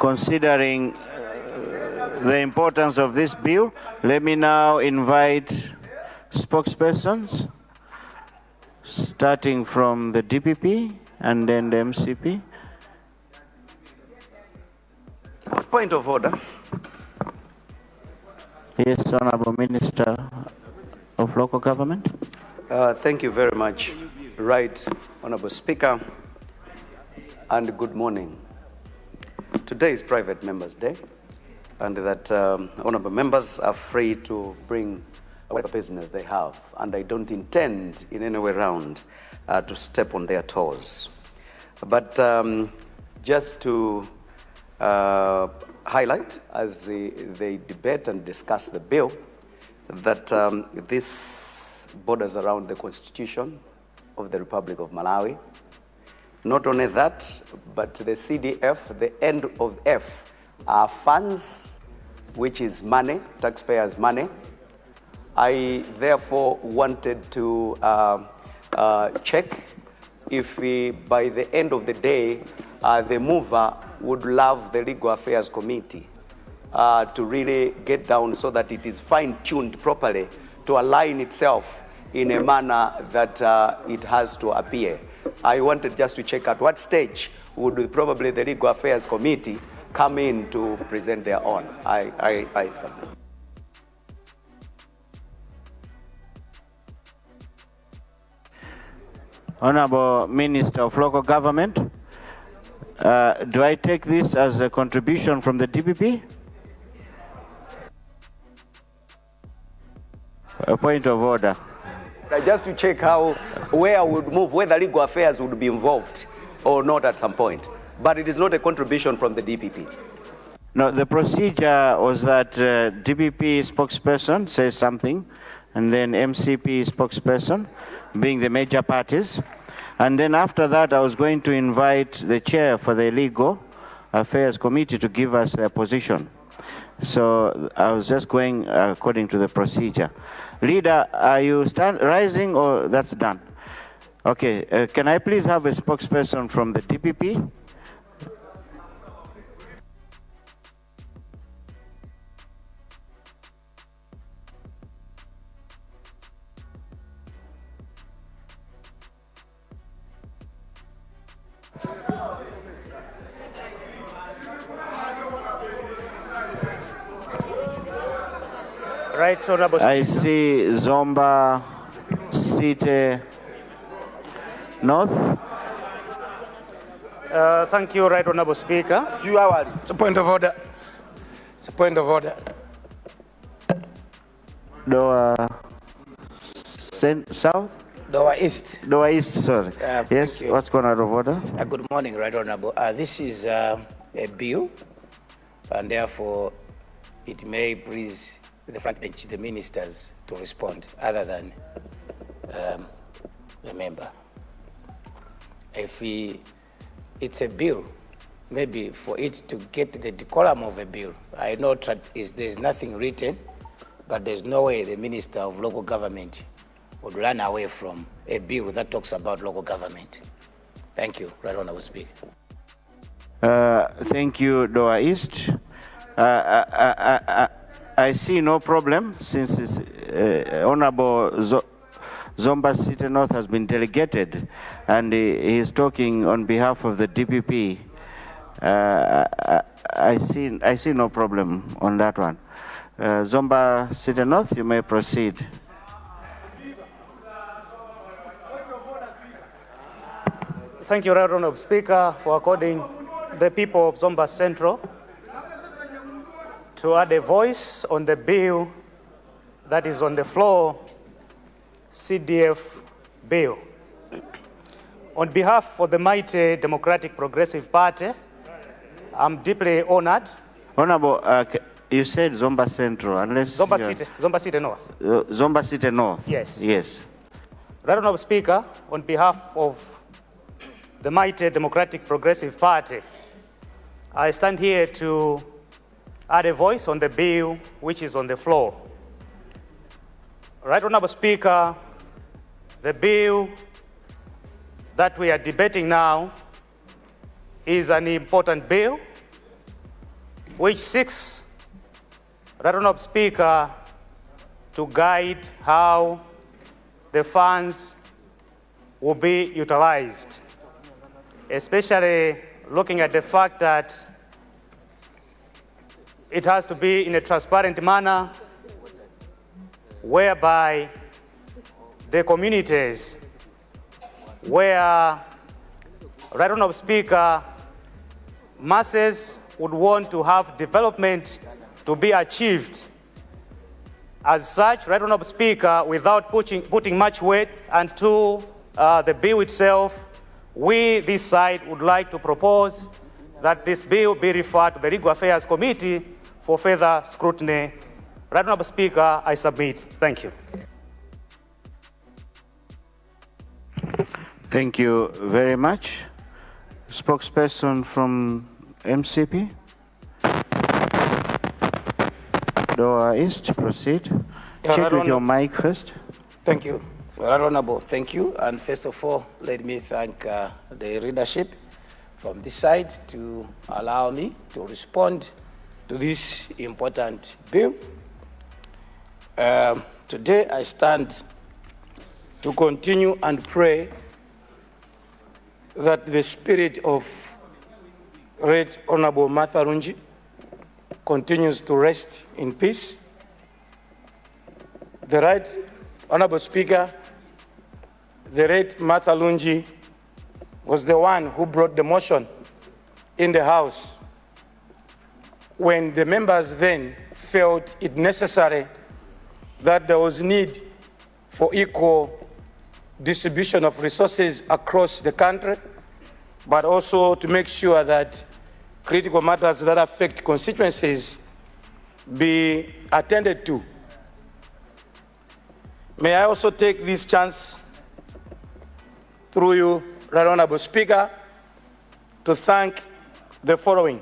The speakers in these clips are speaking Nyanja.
Considering the importance of this bill, let me now invite spokespersons, starting from the DPP and then the MCP. Point of order. Yes, Honorable Minister of Local Government. Thank you very much, Right Honorable Speaker, and good morning. Today is Private Members' Day, and that honorable members are free to bring whatever business they have, and I don't intend in any way round to step on their toes. But just to highlight, as they debate and discuss the bill, that this borders around the Constitution of the Republic of Malawi. Not only that, but the CDF, the end of F, are funds, which is money, taxpayers' money. I therefore wanted to check if by the end of the day, the mover would love the Legal Affairs Committee to really get down so that it is fine-tuned properly to align itself in a manner that it has to appear. I wanted just to check at what stage would probably the Legal Affairs Committee come in to present their own. I submit. Honorable Minister of Local Government, do I take this as a contribution from the DPP? A point of order. Just to check where I would move, whether legal affairs would be involved or not at some point. But it is not a contribution from the DPP. No, the procedure was that DPP spokesperson says something, and then MCP spokesperson, being the major parties. And then after that, I was going to invite the chair for the Legal Affairs Committee to give us their position. So I was just going according to the procedure. Leader, are you rising or that's done? Okay, can I please have a spokesperson from the DPP? Right, Honorable I Speaker. see Zomba City North. Thank you, Right Honorable Speaker. It's a point of order. It's a point of order. Dowa South? Dowa East. Dowa East, sorry. Yes, Thank you. What's going out of order? Good morning, Right Honorable. This is a bill, and therefore it may please the front bench, the ministers, to respond other than the member. If it's a bill, maybe for it to get the decorum of a bill, I know there's nothing written, but there's no way the Minister of Local Government would run away from a bill that talks about local government. Thank you, Right Honorable Speaker. Thank you, Dowa East. I see no problem since Honorable Zomba City North has been delegated and he is talking on behalf of the DPP. I see no problem on that one. Zomba City North, you may proceed. Thank you, Right Honorable Speaker, for according the people of Zomba Central to add a voice on the bill that is on the floor, CDF bill. On behalf of the mighty Democratic Progressive Party, I'm deeply honored. Honorable, you said Zomba Central, unless Zomba you are City, Zomba City North. Zomba City North. Yes. Yes. Right Honorable Speaker, on behalf of the mighty Democratic Progressive Party, I stand here to add a voice on the bill which is on the floor. Right Honorable Speaker, the bill that we are debating now is an important bill. which seeks, Right Honourable Speaker, to guide how the funds will be utilized, especially looking at the fact that it has to be in a transparent manner whereby the communities where, Right Honourable Speaker, masses would want to have development to be achieved. As such, Right Honourable Speaker, without putting much weight onto the bill itself, we, this side, would like to propose that this bill be referred to the Legal Affairs Committee for further scrutiny. Right Honourable Speaker, I submit. Thank you. Thank you very much. Spokesperson from MCP? Dowa East, proceed. Yeah, Check Right with your mic first. Thank you. Right Honorable, thank you. And first of all, let me thank the leadership from this side to allow me to respond to this important bill. Today I stand to continue and pray that the spirit of Right Honorable Martha Lunji continues to rest in peace. The Right Honorable Speaker, the late Martha Lunji was the one who brought the motion in the House when the members then felt it necessary that there was need for equal distribution of resources across the country, but also to make sure that critical matters that affect constituencies be attended to. May I also take this chance through you, Right Honorable Speaker, to thank the following.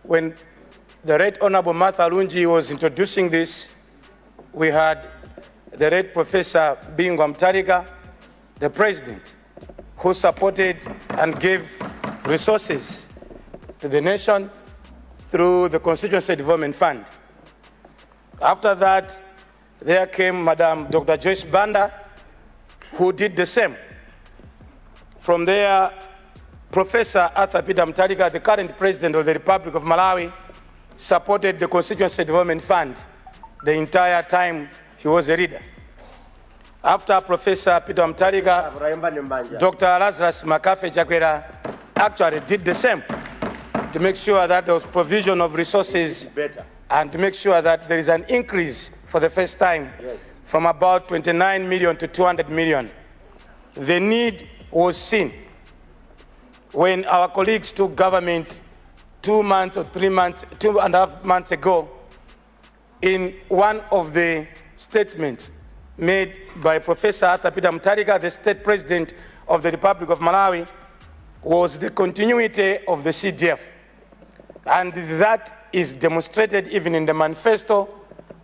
When the Right Honorable Martha Lunji was introducing this, we had the late Professor Bingu Mutharika, the president, who supported and gave resources to the nation through the Constituency Development Fund. After that, there came Madam Dr. Joyce Banda, who did the same. From there, Professor Arthur Peter Mutharika, the current president of the Republic of Malawi, supported the Constituency Development Fund the entire time he was a leader. After Professor Peter Mutharika, Dr. Lazarus McCarthy Chakwera actually did the same to make sure that there was provision of resources and to make sure that there is an increase for the first time from about 29 million to 200 million. The need was seen when our colleagues took government 2 months or 3 months, 2.5 months ago, in one of the statements made by Professor Arthur Peter Mutharika, the state president of the Republic of Malawi, was the continuity of the CDF. And that is demonstrated even in the manifesto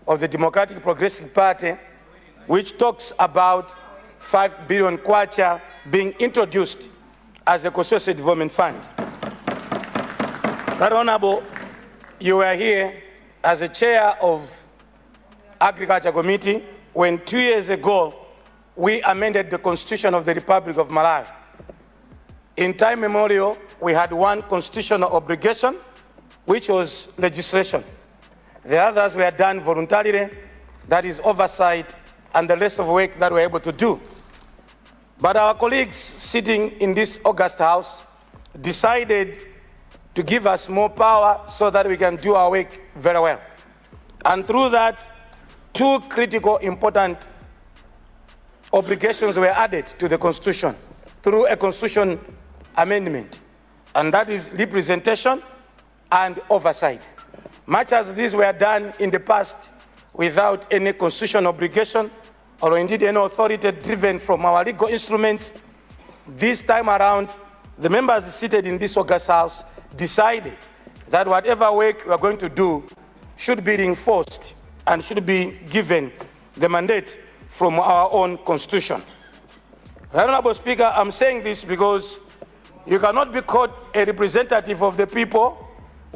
of the Democratic Progressive Party, which talks about 5 billion kwacha being introduced as a Constituency Development Fund. Right Honorable, you were here as a chair of Agriculture Committee when 2 years ago we amended the Constitution of the Republic of Malawi. In time memorial, we had one constitutional obligation, which was legislation. The others were done voluntarily, that is oversight and the rest of work that we were able to do. But our colleagues sitting in this august house decided to give us more power so that we can do our work very well. And through that, two critical important obligations were added to the Constitution through a Constitution amendment, and that is representation and oversight. Much as these were done in the past without any constitutional obligation or indeed any authority driven from our legal instruments, this time around, the members seated in this august house decided that whatever work we are going to do should be reinforced and should be given the mandate from our own constitution. Honorable Speaker, I'm saying this because you cannot be called a representative of the people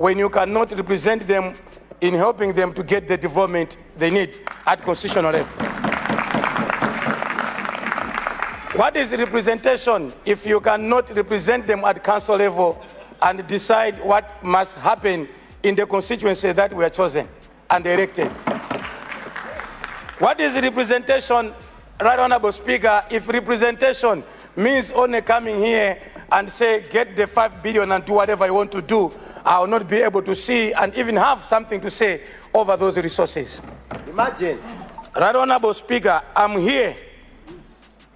when you cannot represent them in helping them to get the development they need at constitutional level? What is representation if you cannot represent them at council level and decide what must happen in the constituency that we are chosen and elected? What is representation, Right Honorable Speaker, if representation means only coming here and say, get the 5 billion and do whatever you want to do, I will not be able to see and even have something to say over those resources. Imagine. Right Honorable Speaker, I'm here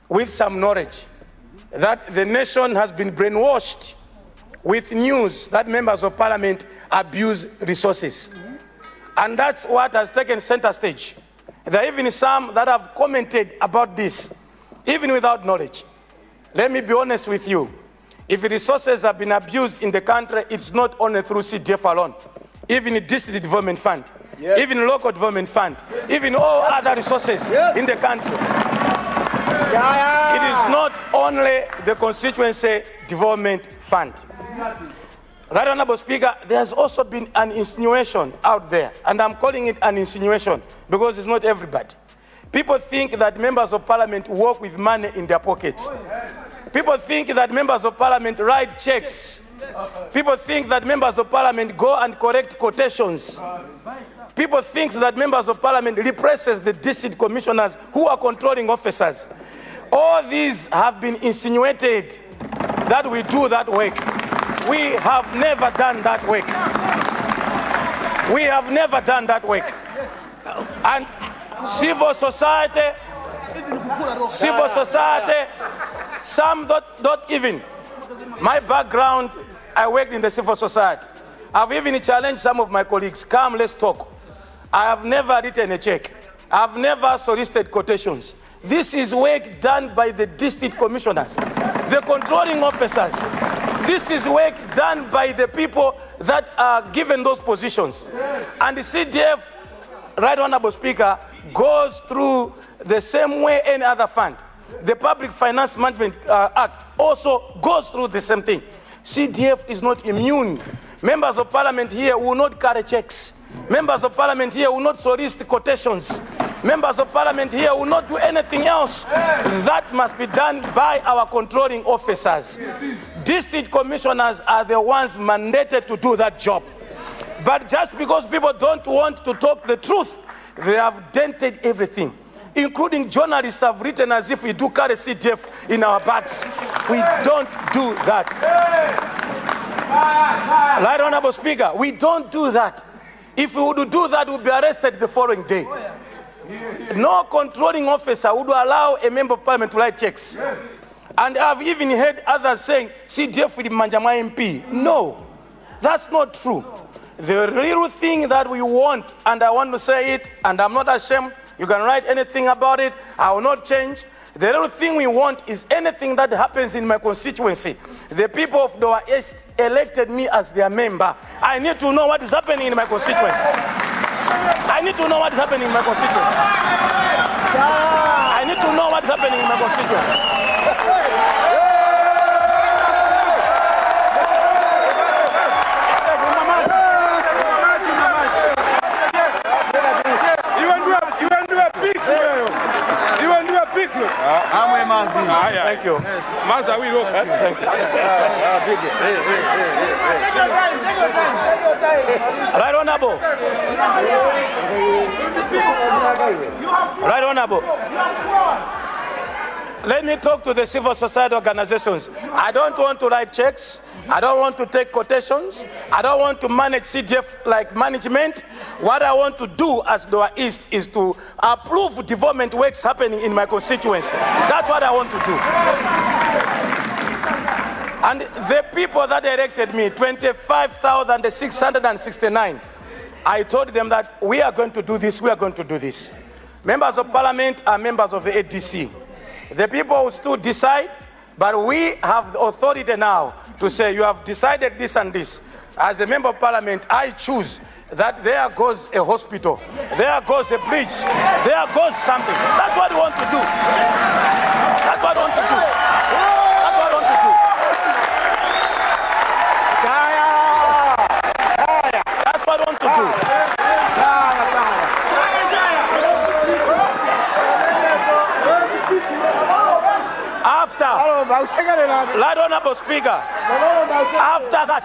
with some knowledge that the nation has been brainwashed with news that members of parliament abuse resources. And that's what has taken center stage. There are even some that have commented about this, even without knowledge. Let me be honest with you. If resources have been abused in the country, it's not only through CDF alone. Even the District Development Fund, Yes. even Local Development Fund, even all other resources Yes. in the country. Chaya. It is not only the Constituency Development Fund. Right Honorable Speaker, there's also been an insinuation out there, and I'm calling it an insinuation because it's not everybody. People think that members of parliament work with money in their pockets. People think that members of parliament write checks. People think that members of parliament go and correct quotations. People think that members of parliament represses the district commissioners who are controlling officers. All these have been insinuated that we do that work. We have never done that work. We have never done that work. And civil society, some don't even. My background, I worked in the civil society. I've even challenged some of my colleagues, come, let's talk. I have never written a check. I've never solicited quotations. This is work done by the district commissioners, the controlling officers. This is work done by the people that are given those positions. And the CDF, Right Honorable Speaker, goes through the same way any other fund. The Public Finance Management Act also goes through the same thing. CDF is not immune. Members of parliament here will not carry checks. Members of parliament here will not solicit quotations. Members of parliament here will not do anything else. That must be done by our controlling officers. District commissioners are the ones mandated to do that job. But just because people don't want to talk the truth, they have dented everything, including journalists have written as if we do carry CDF in our bags. We don't do that. Right Honorable Speaker, we don't do that. If we would do that, we'd be arrested the following day. No controlling officer would allow a member of parliament to write checks. And I've even heard others saying, CDF with Manjama MP. No, that's not true. The real thing that we want, and I want to say it, and I'm not ashamed, you can write anything about it, I will not change. The real thing we want is anything that happens in my constituency. The people of Dowa East elected me as their member. I need to know what is happening in my constituency. I need to know what is happening in my constituency. I need to know what is happening in my constituency. Thank you. Thank you. Take your time, take your time. Right Honorable. Right Honorable. Let me talk to the civil society organizations. I don't want to write checks. I don't want to take quotations. I don't want to manage CDF like management. What I want to do as Dowa East is to approve development works happening in my constituency. That's what I want to do. And the people that elected me, 25,669, I told them that we are going to do this, we are going to do this. Members of parliament are members of the ADC. The people will still decide, but we have the authority now to say you have decided this and this. As a member of parliament, I choose that there goes a hospital, there goes a bridge, there goes something. That's what we want to do. That's what we want to do. That's what we want to do. Right Honorable Speaker, after that,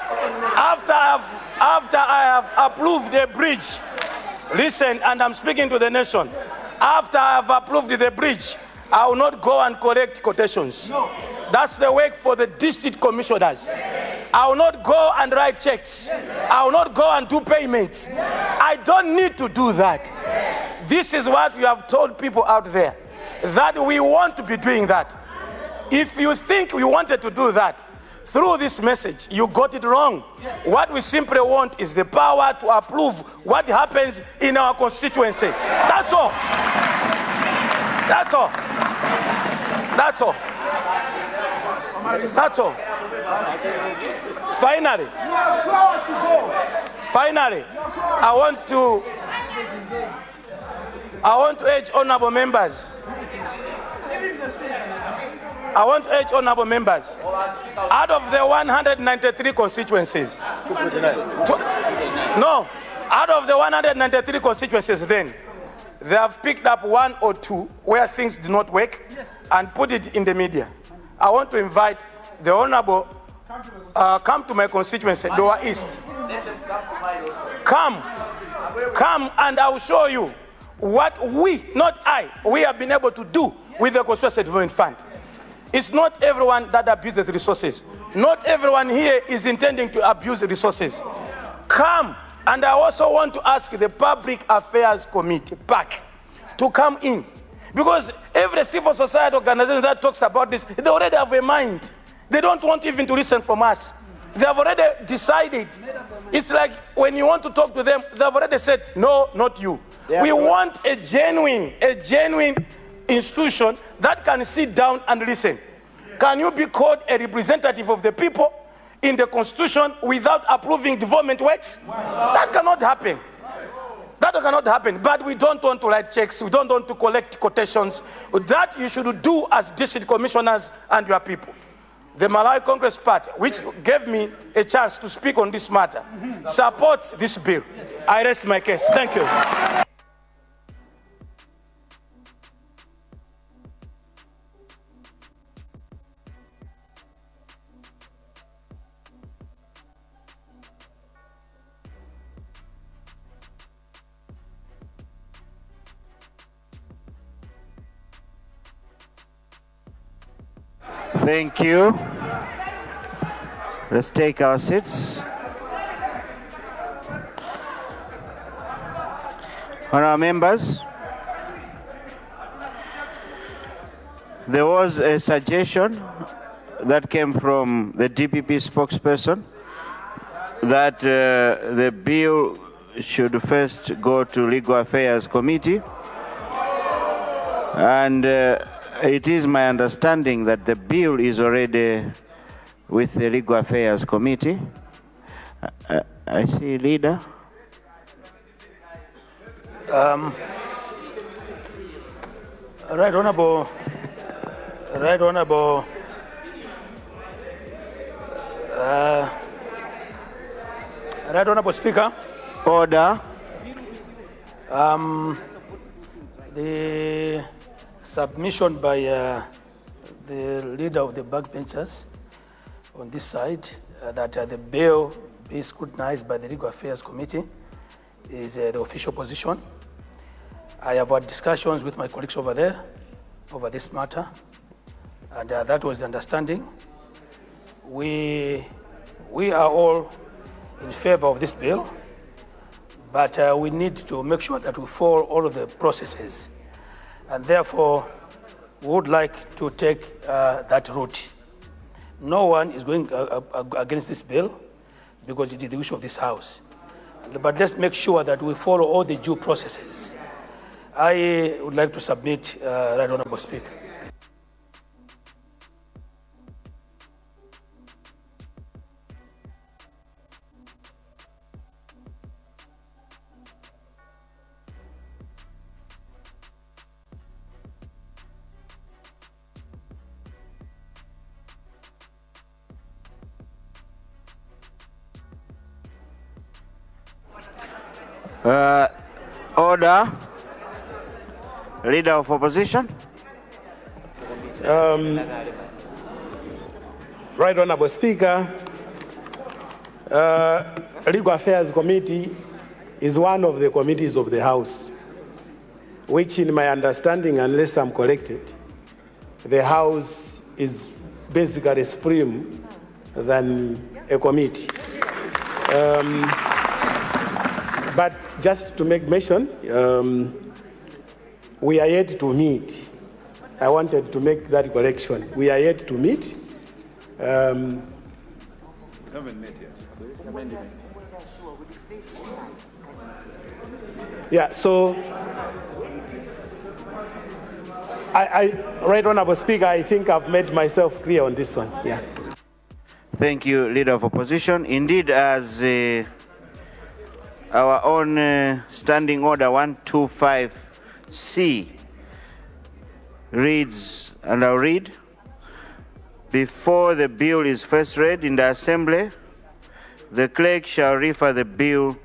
after I have approved the bridge, listen, and I'm speaking to the nation, after I have approved the bridge, I will not go and collect quotations. No. That's the work for the district commissioners. I will not go and write checks. I will not go and do payments. I don't need to do that. This is what we have told people out there, that we want to be doing that. If you think we wanted to do that, through this message, you got it wrong. Yes. What we simply want is the power to approve what happens in our constituency. That's all. That's all. That's all. That's all. Finally, I want to urge honorable members. I want to urge honorable members, out of the 193 constituencies, out of the 193 constituencies then, they have picked up one or two where things do not work and put it in the media. I want to invite the honorable, come to my constituency, Dowa East. Come and I will show you what we, not I, we have been able to do with the Constituency Development Fund. It's not everyone that abuses resources. Not everyone here is intending to abuse resources. Come, and I also want to ask the Public Affairs Committee, PAC, to come in. Because every civil society organization that talks about this, they already have a mind. They don't want even to listen from us. They have already decided. It's like when you want to talk to them, they have already said, no, not you. We want a genuine institution that can sit down and listen. Can you be called a representative of the people in the constitution without approving development works? That cannot happen. That cannot happen. But we don't want to write checks. We don't want to collect quotations. That you should do as district commissioners and your people. The Malawi Congress Party, which gave me a chance to speak on this matter, supports this bill. I rest my case. Thank you. Thank you. Let's take our seats. Honourable members, there was a suggestion that came from the DPP spokesperson that the bill should first go to Legal Affairs Committee. And it is my understanding that the bill is already with the Legal Affairs Committee. I see leader. Right Honorable, Right Honorable Speaker. Order. The submission by the leader of the backbenchers on this side that the bill be scrutinized by the Legal Affairs Committee is the official position. I have had discussions with my colleagues over there over this matter, and that was the understanding. We are all in favor of this bill, but we need to make sure that we follow all of the processes. And therefore, we would like to take that route. No one is going against this bill because it is the wish of this House. But let's make sure that we follow all the due processes. I would like to submit, Right Honorable Speaker. Order. Leader of Opposition. Right Honorable Speaker, Legal Affairs Committee is one of the committees of the House, which in my understanding, unless I'm corrected, the House is basically supreme than a committee. But just to make mention, we are yet to meet. I wanted to make that correction. We are yet to meet. Haven't met yet. Yeah, so Right Honorable Speaker, I think I've made myself clear on this one. Yeah. Thank you, Leader of Opposition. Indeed, as our own Standing Order 125C reads, and I'll read, before the bill is first read in the Assembly, the clerk shall refer the bill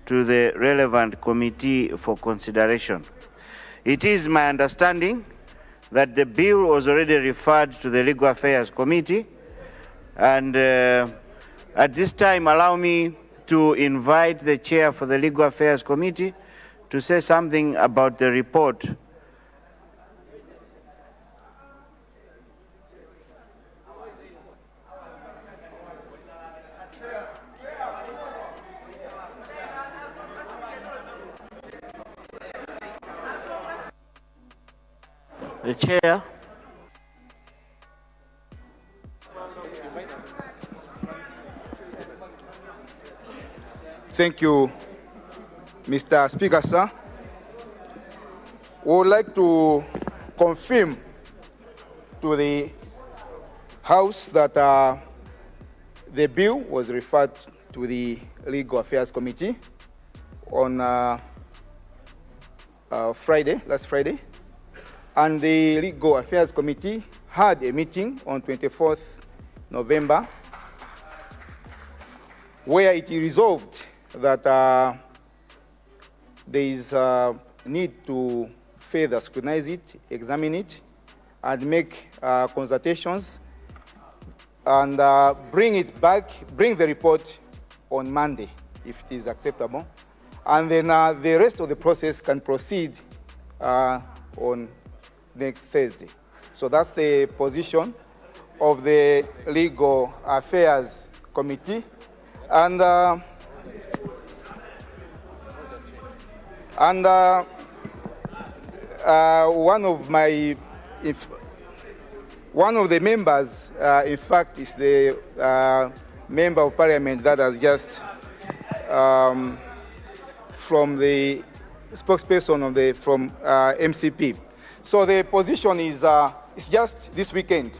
to the relevant committee for consideration. It is my understanding that the bill was already referred to the Legal Affairs Committee, and at this time, allow me to invite the chair for the Legal Affairs Committee to say something about the report. The chair. Thank you, Mr. Speaker, sir. We would like to confirm to the House that the bill was referred to the Legal Affairs Committee on Friday, last Friday, and the Legal Affairs Committee had a meeting on 24th November where it resolved that there is a need to further scrutinize it, examine it, and make consultations, and bring it back, bring the report on Monday, if it is acceptable. And then the rest of the process can proceed on next Thursday. So that's the position of the Legal Affairs Committee. And one of my, if, one of the members, in fact, is the member of parliament that has just, from the spokesperson of the, from MCP. So the position is, it's just this weekend.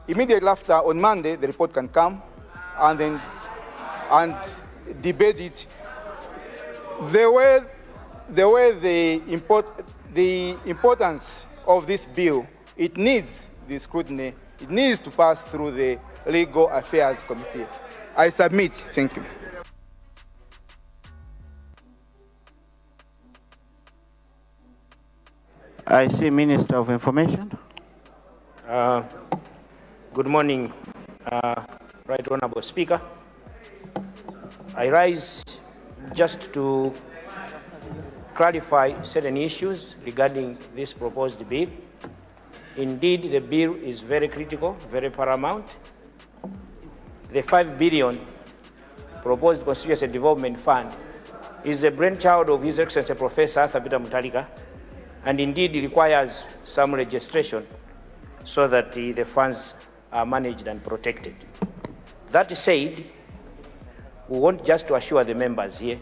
Immediately after, on Monday, the report can come and then and debate it. The way the importance of this bill, it needs the scrutiny. It needs to pass through the Legal Affairs Committee. I submit. Thank you. I see Minister of Information. Good morning, Right Honorable Speaker. I rise just to clarify certain issues regarding this proposed bill. Indeed, the bill is very critical, very paramount. The 5 billion proposed Constituency Development Fund is the brainchild of His Excellency Professor Arthur Peter Mutharika, and indeed requires some registration so that the funds are managed and protected. That said, we want just to assure the members here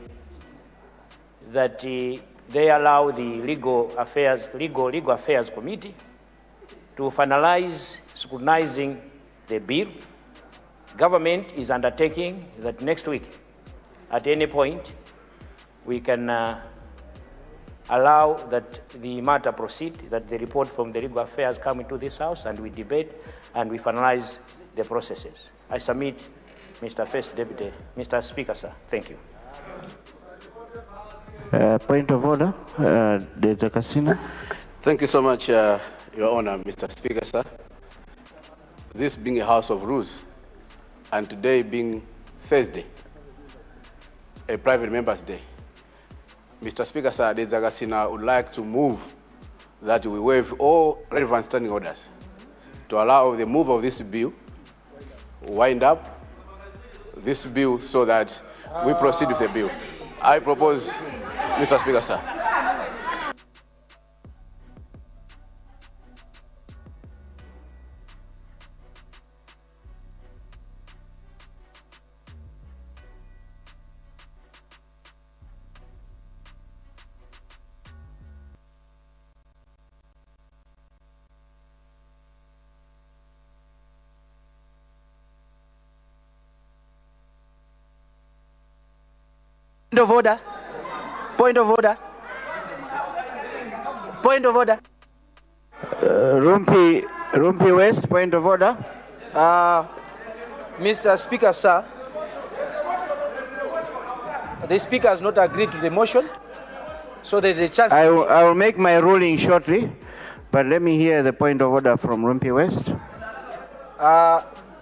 that they allow the Legal Affairs Committee to finalize scrutinizing the bill. Government is undertaking that next week, at any point, we can allow that the matter proceed, that the report from the Legal Affairs come into this House and we debate and we finalize the processes. I submit, Mr. First Deputy, Mr. Speaker, sir. Thank you. Point of order, Dedza Kasina. Thank you so much, Your Honor, Mr. Speaker, sir. This being a house of rules, and today being Thursday, a private members' day. Mr. Speaker, sir, Dedza Kasina would like to move that we waive all relevant standing orders to allow the move of this bill, wind up this bill so that we proceed with the bill. I propose, Mr. Speaker, sir. Point of order. Point of order. Point of order. Rumphi West, point of order. Mr. Speaker, sir, the Speaker has not agreed to the motion, so there's a chance. I will make my ruling shortly, but let me hear the point of order from Rumphi West.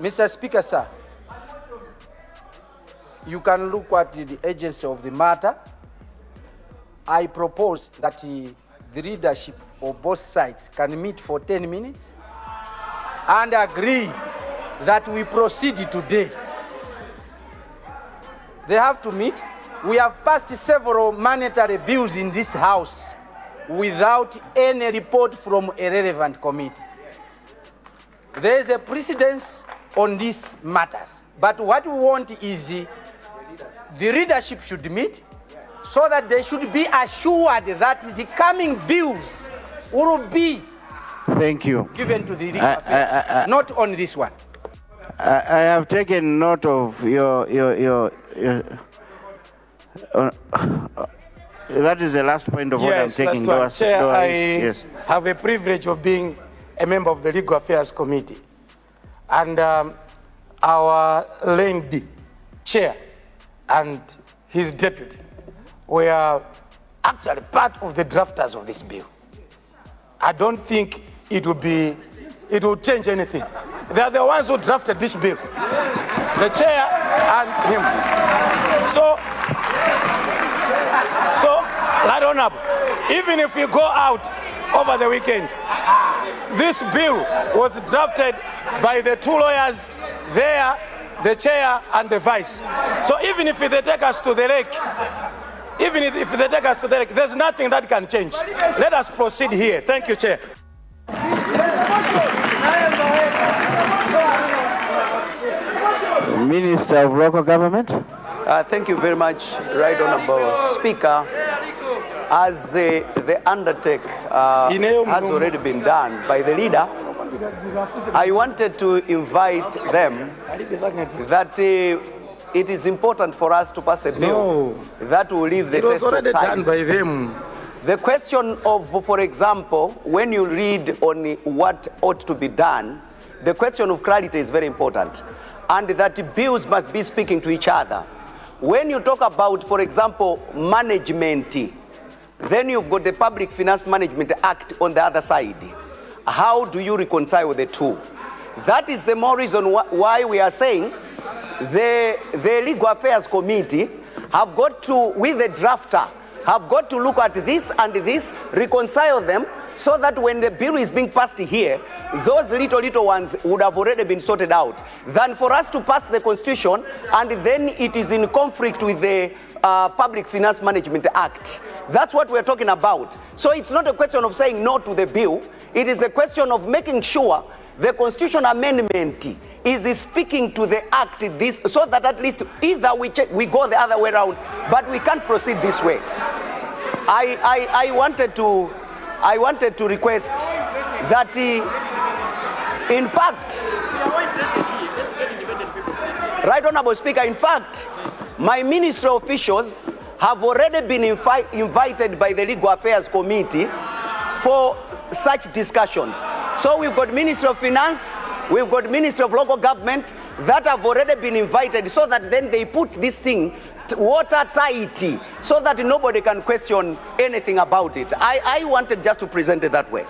Mr. Speaker, sir, you can look at the agency of the matter. I propose that the leadership of both sides can meet for 10 minutes and agree that we proceed today. They have to meet. We have passed several monetary bills in this house without any report from a relevant committee. There is a precedence on these matters. But what we want is the leadership should meet so that they should be assured that the coming bills will be Thank you. given to the legal affairs, not on this one. I have taken note of your that is the last point of order I'm Yes, taking. last one. Chair, Dowa I East, yes. have a privilege of being a member of the Legal Affairs Committee. And our learned chair and his deputy were actually part of the drafters of this bill. I don't think it will change anything. They are the ones who drafted this bill, the chair and him. So, Right Honorable, even if we go out over the weekend, this bill was drafted by the two lawyers there, the chair and the vice. So even if they take us to the lake, even if they take us to the lake, there's nothing that can change. Let us proceed here. Thank you, Chair. Minister of Local Government. Thank you very much, Right Honorable Speaker. As the undertake has already been done by the leader, I wanted to invite them that it is important for us to pass a bill No. that will leave the It was test of already time. done by them. The question of, for example, when you read on what ought to be done, the question of clarity is very important, and that bills must be speaking to each other. When you talk about, for example, management, then you've got the Public Finance Management Act on the other side. How do you reconcile the two? That is the more reason why we are saying the Legal Affairs Committee have got to, with the drafter, have got to look at this and this, reconcile them, so that when the bill is being passed here, those little ones would have already been sorted out. Than for us to pass the Constitution and then it is in conflict with the Public Finance Management Act. That's what we're talking about. So it's not a question of saying no to the bill. It is a question of making sure the Constitution amendment is speaking to the act, this, so that at least either we, check, we go the other way around, but we can't proceed this way. I wanted to request that, in fact, Right Honorable Speaker, in fact, my ministry officials have already been invited by the Legal Affairs Committee for such discussions. So we've got Ministry of Finance, we've got Ministry of Local Government that have already been invited, so that then they put this thing watertight, so that nobody can question anything about it. I wanted just to present it that way.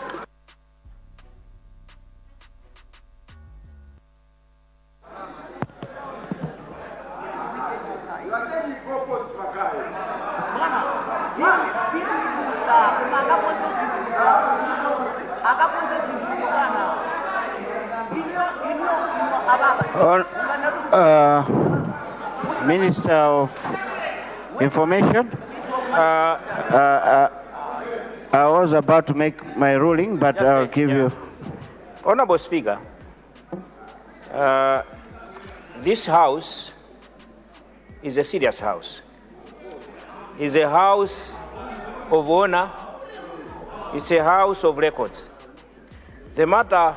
Minister of Information, I was about to make my ruling, but I'll give you. Honorable Speaker, this house is a serious house. It's a house of honor. It's a house of records. The matter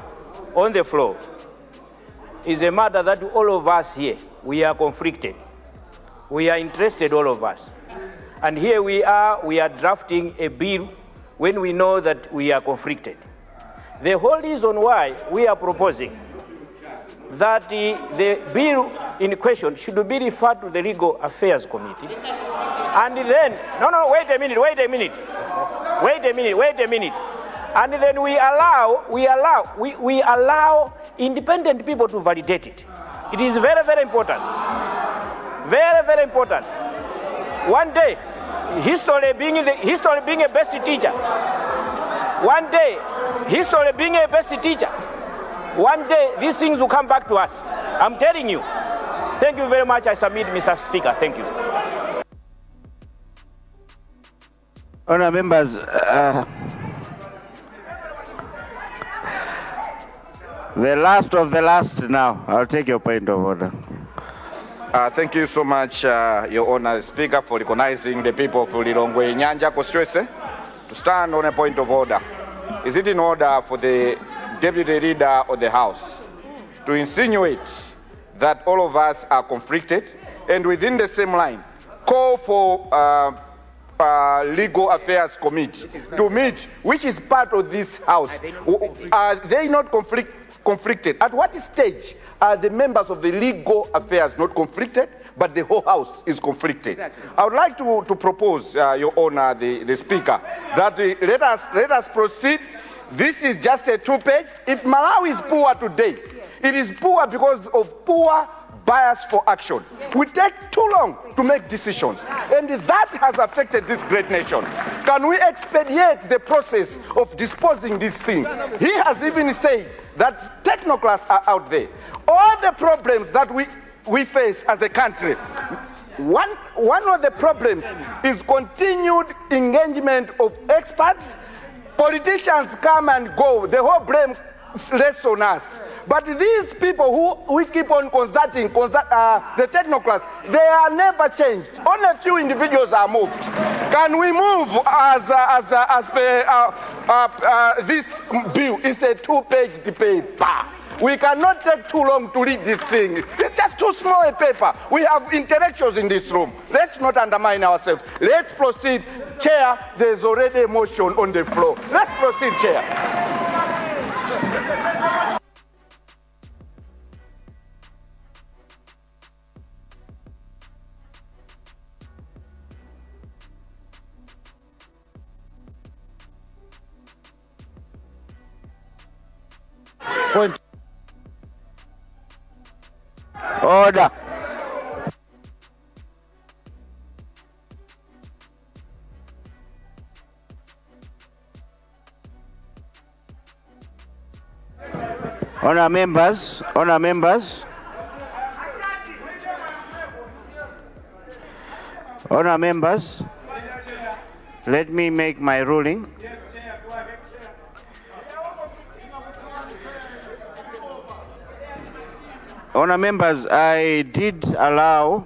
on the floor is a matter that all of us here, we are conflicted. We are interested, all of us. And here we are drafting a bill when we know that we are conflicted. The whole reason why we are proposing that the bill in question should be referred to the Legal Affairs Committee. And then, no, wait a minute. And then we allow independent people to validate it. It is very, very important. Very, very important. One day, history being a best teacher. One day, history being a best teacher. One day, these things will come back to us. I'm telling you. Thank you very much. I submit, Mr. Speaker. Thank you. Honourable members, the last of the last now. I'll take your point of order. Thank you so much, Your Honor Speaker, for recognizing the people of Lilongwe Nyanja constituency to stand on a point of order. Is it in order for the deputy leader of the House to insinuate that all of us are conflicted and within the same line call for Legal Affairs Committee to meet, which is part of this House? Are they not conflicted? At what stage are the members of the Legal Affairs not conflicted, but the whole House is conflicted? Exactly. I would like to propose, Your Honor, the Speaker, that let us proceed. This is just a two-page. If Malawi is poor today, it is poor because of poor bias for action. We take too long to make decisions, and that has affected this great nation. Can we expedite the process of disposing this thing? He has even said that technocrats are out there. All the problems that we face as a country, one of the problems is continued engagement of experts. Politicians come and go. The whole blame rests on us. But these people who we keep on consulting, the technocrats, they are never changed. Only a few individuals are moved. Can we move as per this bill? It's a two-page paper. We cannot take too long to read this thing. It's just too small a paper. We have intellectuals in this room. Let's not undermine ourselves. Let's proceed. Chair, there's already a motion on the floor. Let's proceed, Chair. Point. Order. Honor members, honor members. Honor members, let me make my ruling. Honor members, I did allow